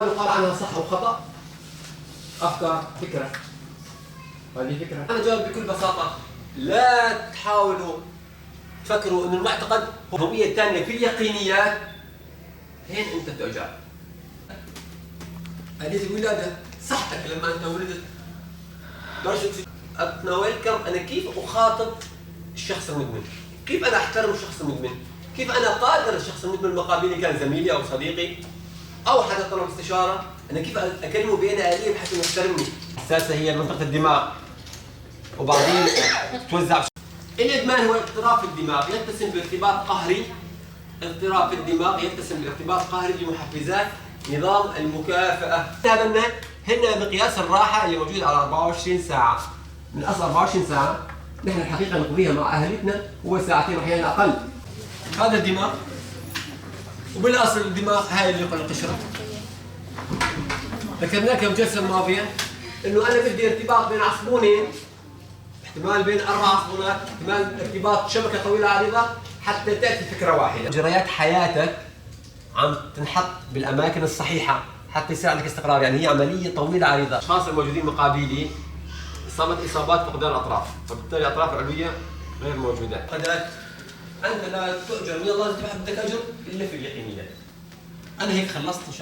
يقال عنها صح أو خطأ. أفكار، فكرة، هذه فكرة. أنا جاوب بكل بساطة، لا تحاولوا تفكروا أن المعتقد هو الهوية الثانية في اليقينيات. هين أنت تؤجر. آلية الولادة، صحتك لما أنت ولدت، درجة أتناولكم. أنا كيف أخاطب الشخص المدمن؟ كيف أنا أحترم الشخص المدمن؟ كيف أنا قادر الشخص المدمن مقابلي، كان زميلي أو صديقي أو حتى طلب استشارة، أنا كيف أكلمه بأين آلية بحيث إنه يحترمني؟ السادسة هي منطقة الدماغ وبعدين توزع. الإدمان هو اضطراب في الدماغ يتسم بارتباط قهري، اضطراب في الدماغ يتسم بارتباط قهري بمحفزات نظام المكافأة. هذا هن مقياس الراحة اللي موجود على 24 ساعة. من أصل 24 ساعة نحن الحقيقة نقضيها مع أهلتنا هو ساعتين وأحيانا أقل. هذا الدماغ، وبالأصل الدماغ هاي اللي يقول القشرة. ذكرنا لكم الجلسة الماضية إنه أنا بدي ارتباط بين عصبونين، احتمال بين 4 عصبونات، احتمال ارتباط شبكة طويلة عريضة حتى تأتي فكرة واحدة. مجريات حياتك عم تنحط بالأماكن الصحيحة حتى يصير عندك استقرار، يعني هي عملية طويلة عريضة. الأشخاص الموجودين مقابلي إصابة إصابات فقدان الأطراف، فبالتالي الأطراف العلوية غير موجودة. قدرات أنت لا تؤجر من الله، بدك أجر إلا في اليقينيات. أنا هيك خلصت إن شاء الله.